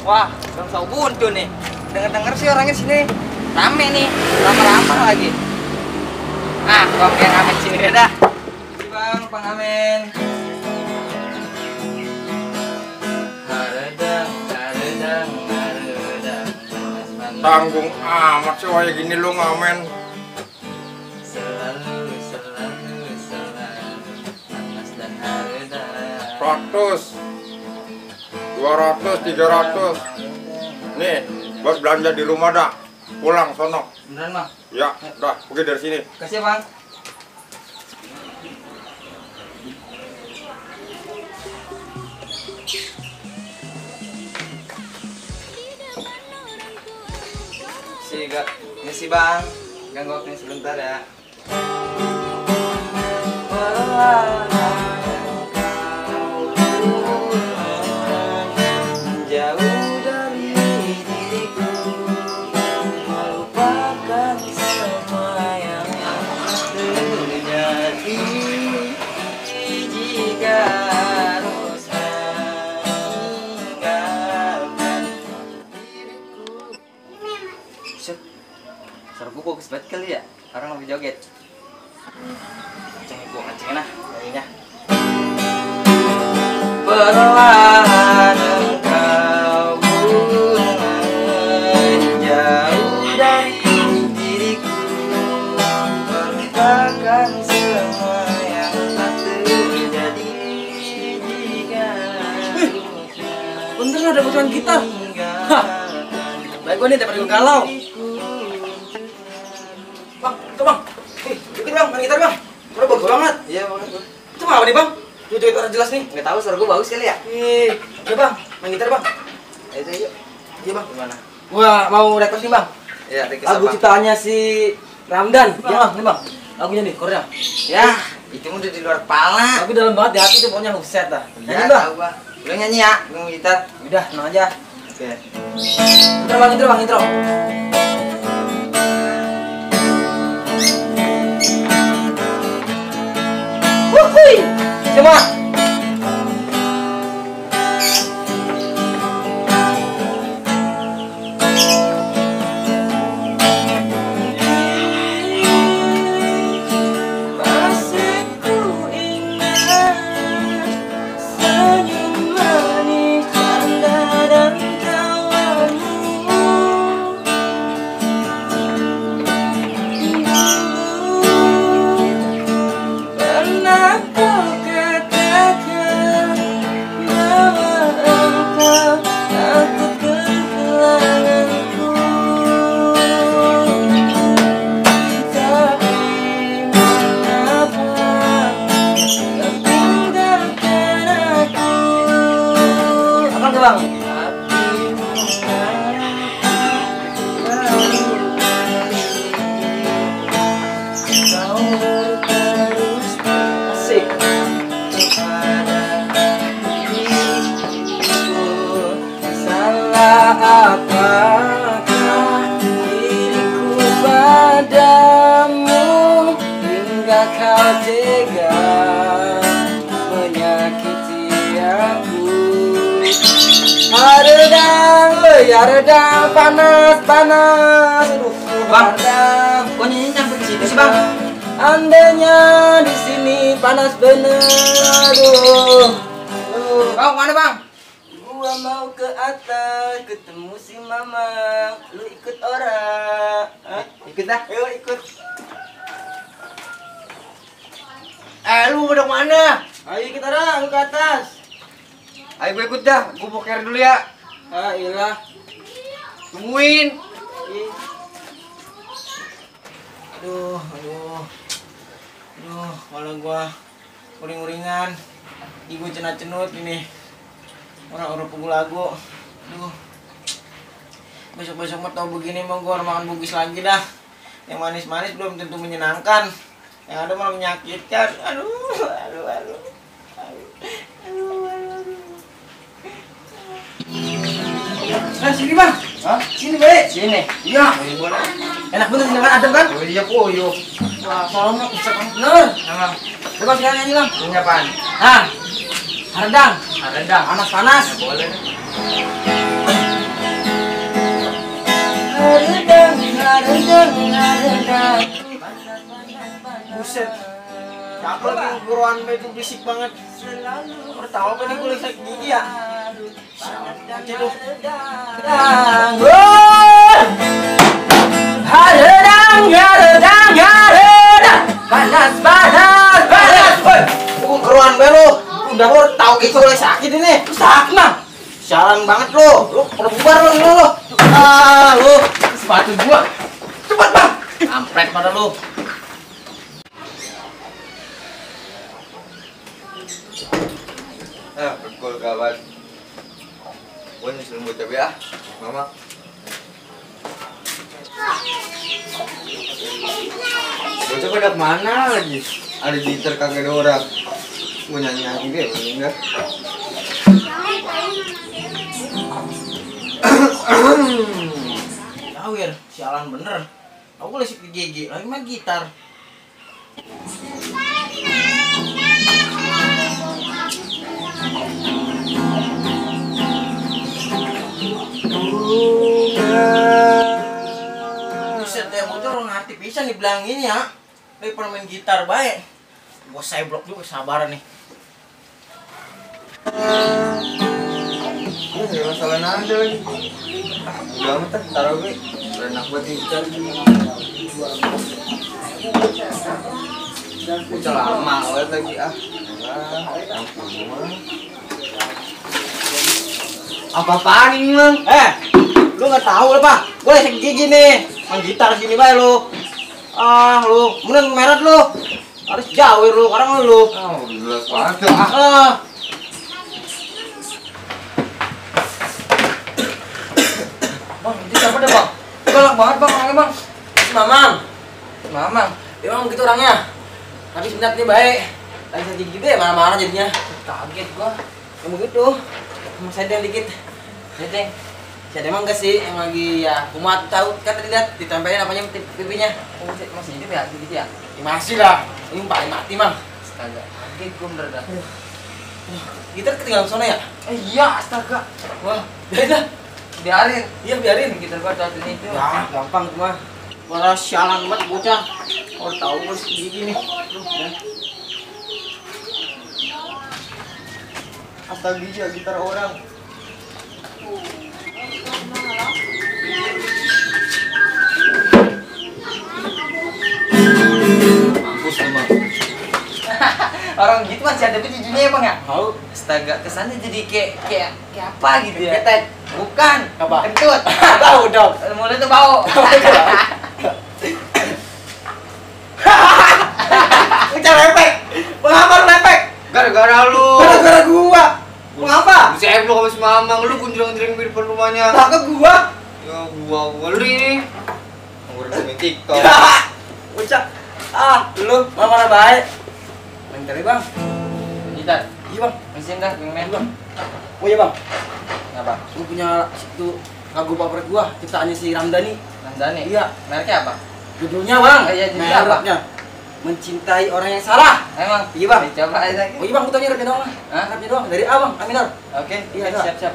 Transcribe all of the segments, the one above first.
Wah, bang Ubuntu nih. Dengar-dengar sih orangnya sini rame nih, lama-lama lagi. Ah, bang yang Amen sini dah. Si bang Amen. Haredang. Tanggung amat sih kayak gini lu ngamen. Selalu panas dan haredang. 100 200 300 nih buat belanja di rumah dah, pulang sono. Beneran bang? Ya dah, pergi dari sini. Kasih bang. Ngisi bang, ganggu waktunya sebentar ya. Jauh dari diriku, melupakan semua yang terjadi. Jika harus meninggalkan diriku. Suara gue bagus banget kali ya, orang lagi joget. Kencengin lah nyanyinya. Perlahan engkau mulai jauh dari diriku, melupakan semua yang telah terjadi. Jika bener ada butuhan gitar. Hah, baik gue nih daripada gue galau. Bang, itu bang. Ikut bang, main gitar bang. Suara bagus banget. iya bang. Itu apa nih bang? Joget orang jelas nih. Nggak tahu suara gue bagus kali ya. Ya bang, main gitar bang. Itu yuk. Iya bang. Gimana? Gua mau request nih bang. Iya, Lagu ciptaannya si Ramdan. Iya bang, nih bang. Lagunya nih, chordnya. Ya, itu udah di luar kepala. Tapi dalam banget di hati tuh pokoknya huset dah. Ya, Nyanyi bang. tahu bang. Lu nyanyi ya, gue mau gitar. Udah, tenang aja. Oke. Intro bang, intro. Wuhui, semua. Masih ku ingat senyum manis Anda dan kawanmu. Pernah kau katakan bahwa engkau takut kehilanganku, tapi mengapa kau tinggalkan aku? Apa tuh bang? Kau berterus Asik. kepada diriku. Salah apakah diriku padamu hingga kau tega menyakiti aku. Haredang, haredang, panas. Aduh, Bang. haredang. Kok nyanyi nyampe ke situ sih bang? Andainya di sini panas bener. Aduh. Bang, mana bang? Gua mau ke atas ketemu si mama. Lu ikut orang? Hah? Ikut dah. Ayo ikut. Lu udah mana? Ayo ikut orang, lu ke atas. Ayo gue ikut dah, gue boker dulu ya. Ah, iyalah. Tungguin. Ih. Aduh, malah gua uring-uringan. Ibu cenut-cenut ini. Orang-orang pukul lagu. Aduh. Besok-besok mah tau begini mah gua makan bugis lagi dah. Yang manis-manis belum tentu menyenangkan. Yang ada malah menyakitkan. Aduh. Sini bang. Hah? Sini balik. Sini. Iya. Boleh. Enak bener sini kan adem kan? Oh iya koyo. Wah, soalnya bisa kamu bener. Emang Coba sekarang nyanyi bang. ini apaan? Hah, haredang, Rendang. panas-panas. Boleh. Haredang, haredang, haredang. Buset. Cakep lagi guruan itu berisik banget. Udah tahu apa nih gue lagi sakit gigi ya? Nanti lu. Haredang, haredang, haredang. Panas, panas, panas. Woi, guruan be lu. Udah lu tahu gitu gue lagi sakit ini. Sakit mah. Sialan banget lu. Lu udah bubar lu. Lu sepatu gua. Cepat, Bang. Kampret pada lu. Betul kawan. Gue nyusul bocah ya, mama. Bocah pada kemana lagi? Ada di kagak ada orang. Gue nyanyi deh, enggak. Awir, sialan bener. Aku lagi sakit gigi, lagi main gitar. Buset ya, bocor orang ngerti bisa nih bilang ini ya. Lagi pernah main gitar baik. Gua seblok juga sabaran nih. Gak masalah nada lagi. Udah amat lah, taruh gue. Enak buat gitar. Bocah lama awet lagi Apa-apaan ini, Mang? Lu nggak tahu lah Pak. Gue lagi sakit gigi nih. Main gitar sini baik lu. Lu, kemudian meret lu. Harus jauhin lu, orang lu. Jelas banget tuh. Bang, itu siapa deh bang? Galak banget bang orangnya bang. Mamang. Mamang. Dia memang begitu orangnya. Tapi sebenarnya baik. Lagi sakit gigi deh, marah-marah jadinya. Kaget gua. Yang begitu. Emang sedeng dikit. Sedeng. Sedeng emang enggak sih? Yang lagi ya kumat tahu kan tadi lihat ditempelin apanya pipinya. Oh, masih hidup ya gitu ya? Ya, masih lah. Ini paling mati mang. Astaga. Kaget gua bener dah. Gitar ketinggalan sana ya? Iya astaga. Wah, biarin dah. Biarin. Iya biarin. Kita gua saat ini. Ya, gampang tuh mah. Malah sialan banget bocah. Oh, tahu gue gigi nih. Astaga, gitar orang. Mampus lu bang. Orang gitu masih ada bijinya ya bang ya? Tahu. Astaga, kesannya jadi kayak apa gitu ya? Ketek. Bukan. Apa? Kentut. Tahu dong. Mulut tuh bau. Ucap lepek. Mengapa lu lepek? Gara-gara lu. Gara-gara gua. Mengapa? Saya belum sama si Mamang, lu kunjung-kunjung di depan rumahnya. Lah ke gua. Ya gua lu ini. Ngurus main TikTok. Ucap. Lu mana baik. Main kali, Bang. Gitar. Iya, Bang. Mesin dah, main Bang. Oh iya, Bang. Apa? Gua punya itu lagu favorit gua, ciptaannya si Ramdhani. Ramdhani. Iya. Mereknya apa? Judulnya, Bang. Oh, iya, judulnya apa? Mereknya Mencintai Orang Yang Salah. Emang? Iya, Bang. Coba aja. Oh iya, Bang, gua tanya rapnya doang lah. Hah? Rapnya doang dari A, Bang. Aminor. Oke, Iya, siap.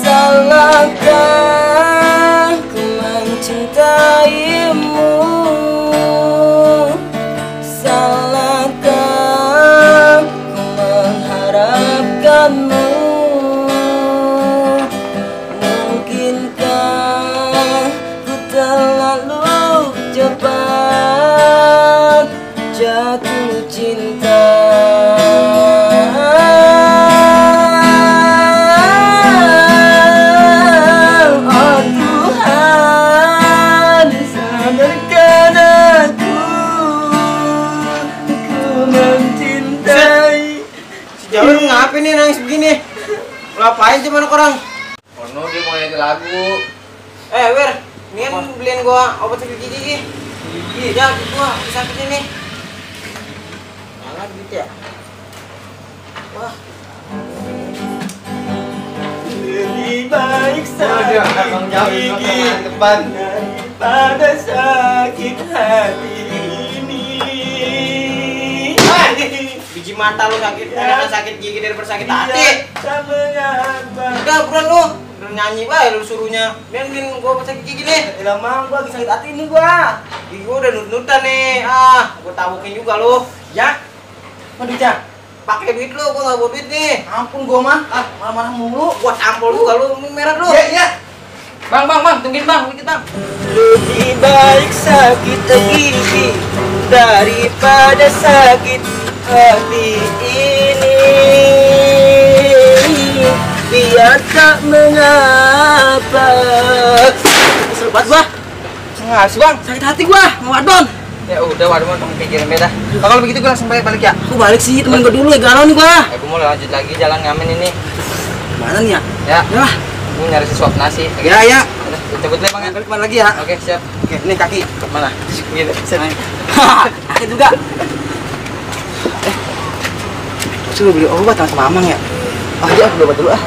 Salahkah ku mencintaimu? Salahkah ku mengharapkanmu? Mungkinkah ku terlalu cepat jatuh cinta? Jauh lu ngapain nih nangis begini? Lu apain sih mana orang? Ono dia mau nyanyi lagu. Wir, mendingan beliin gua obat sakit gigi. Gigi, ya gua sakit ini. Malah gitu ya. Wah. Lebih baik Abang jauh gigi depan. daripada sakit hati ini. Biji mata lu sakit, enakan sakit gigi daripada sakit hati. Udah, buruan lu. nyanyi bae lu suruhnya. Min gua sakit gigi nih. Lama gua lagi sakit hati ini gua. Gigi gua udah nut-nutan nih. Gua tabukin juga lu. Ya. Mana duitnya? Pakai duit lu, gua enggak bawa duit nih. Ampun gua mah. Marah-marah mulu. Gua tampol juga lu, merah lu. Iya. Bang, tungguin bang, dikit bang. Lebih baik sakit gigi daripada sakit hati ini. Biar tak mengapa. Kesel banget gua. Ngasih bang. Sakit hati gua, mau adon. Ya udah, waduh mau pikirin beda. Kalau begitu gua langsung balik ya. Aku balik sih, temen gua dulu ya galau nih gua. Aku mau lanjut lagi jalan ngamen ini. Mana nih ya? Ya, Ya, gua nyari sesuap nasi. ya, ya. Udah, cabut deh bang ya. Balik kemana lagi ya? Oke, siap. Oke, ini kaki. Mana? Gitu. Kaki juga. Suruh beli obat sama Amang ya. Ah, ya, aku beli obat dulu ah.